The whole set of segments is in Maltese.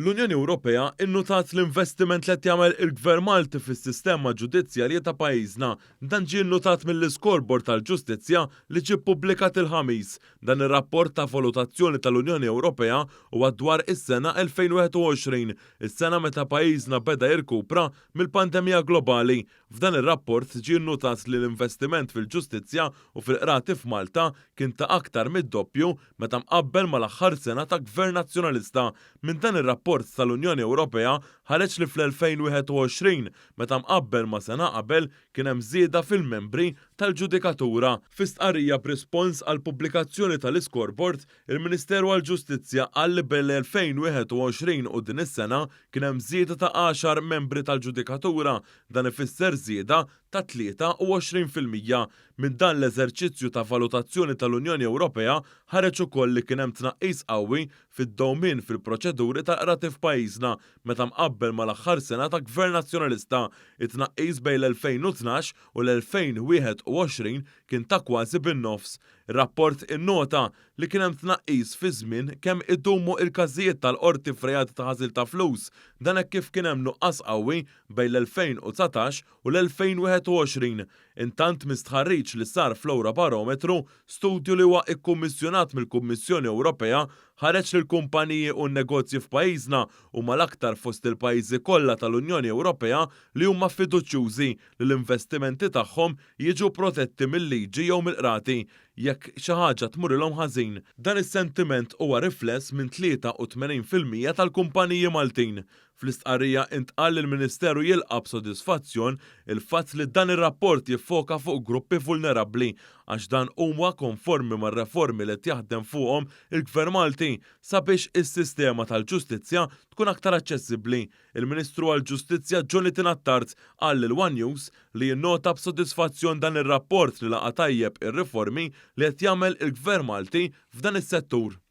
L-Unjoni Ewropea innutat l-investiment li qed jagħmel il-Gvern Malti fis-sistema ġudizzjarja ta' pajjiżna. Dan ġie nnutat mill-Iscoreboard tal-Ġustizzja li ġie ppubblikat il-Ħamis. Dan ir-rapport ta' valutazzjoni tal-Unjoni Ewropea huwa dwar is-sena 2021, is-sena meta pajjiżna beda jirkupra mill-pandemija globali. F'dan ir-rapport ġie nnutat li l-investiment fil-ġustizzja u fil-qrati f'Malta kien ta' aktar mid-doppju meta mqabbel mal-aħħar sena ta' Gvern Nazzjonalista. Minn dan ir-rapport tal-Unjoni Ewropea ħareġ li fl-2021, meta mqabbel ma' sena qabel, kien hemm żieda fil-membri tal-ġudikatura. Fi stqarrija b'rispons għall-pubblikazzjoni tal-iscoreboard, Il-Ministeru għall-Ġustizzja qal li bejn l-2021 u din is-sena kien hemm żieda ta' għaxar membri tal-ġudikatura. Dan ifisser żieda ta' 23%. Minn dan l-eżerċizzju ta' valutazzjoni tal-Unjoni Ewropea ħareġ ukoll li kien hemm tnaqqis qawwi fid-dewmien fil-proċeduri tal-qrati f'pajjiżna meta mqabbel mal-aħħar sena ta' Gvern Nazzjonalista. It-tnaqqis bejn l-2012 u l-2021 kien ta' kważi bin-nofs. Ir-rapport innota li kien hemm tnaqqis fiż-żmien kemm idumu il-każijiet tal-Qorti f'reati ta' ħasil ta' flus, dan hekk kif kien hemm nuqqas qawwi bejn l-2019 u l-2021. Intant minn stħarriġ li sar fl-Ewrobarometru, studju li huwa ikkummissjonat mill-Kummissjoni Ewropea, ħareġ li l-kumpaniji u n-negozji f'pajjiżna huma l-aktar fost il-pajjiżi kollha tal-Unjoni Ewropea li huma fiduċjużi li l-investimenti tagħhom jiġu protetti mil-liġi jew mill-qrati jekk xi ħaġa tmurilhom ħażin. Dan is-sentiment huwa rifless minn 83% tal-kumpaniji Maltin. Fl-istqarrija intqal li l-Ministeru jilqa' b'sodisfazzjon il-fatt li dan ir-rapport jiffoka fuq gruppi vulnerabbli għax dan huwa konformi mar-reformi li qed jaħdem fuqhom il-Gvern Malti sabiex is-sistema tal-ġustizzja tkun aktar aċċessibbli. Il-Ministru għall-Ġustizzja Jonathan Attard qal lil one News li jinnota b'sodisfazzjon dan ir-rapport li laqa' tajjeb ir-riformi li qed jagħmel il-Gvern Malti f'dan is-settur.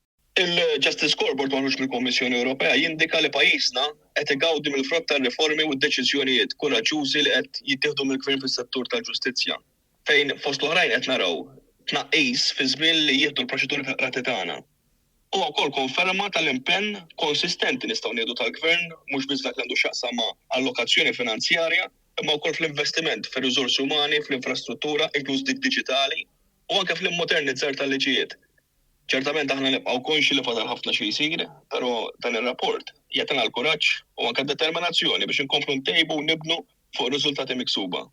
Il-Justice Scoreboard maħruġ mill-Kummissjoni Ewropea jindika li pajjiżna qed igawdi mill-frott tar-riformi u d-deċiżjonijiet kuraġġużi li qed jittieħdu mill-Gvern fis-settur tal-ġustizzja, fejn fost l-oħrajn qed naraw tnaqqis fiż-żmien li jieħdu l-proċeduri fil-qrati tagħna. Huwa wkoll konferma tal-impenn konsistenti nistgħu ngħidu tal-Gvern mhux biss f'dak li għandu x'jaqsam ma' allokazzjoni finanzjarja imma wkoll fl-investiment fir-riżorsi umani, fl-infrastruttura, inkluż dik diġitali, u anke fl-immodernizzar tal-liġijiet. Ċertament aħna nibqgħu konxji li fadal ħafna xi jsir, però dan ir-rapport jagħtina l-kuraġġ u anke d-determinazzjoni biex inkomplu ntejbu u nibnu fuq ir-riżultati miksuba.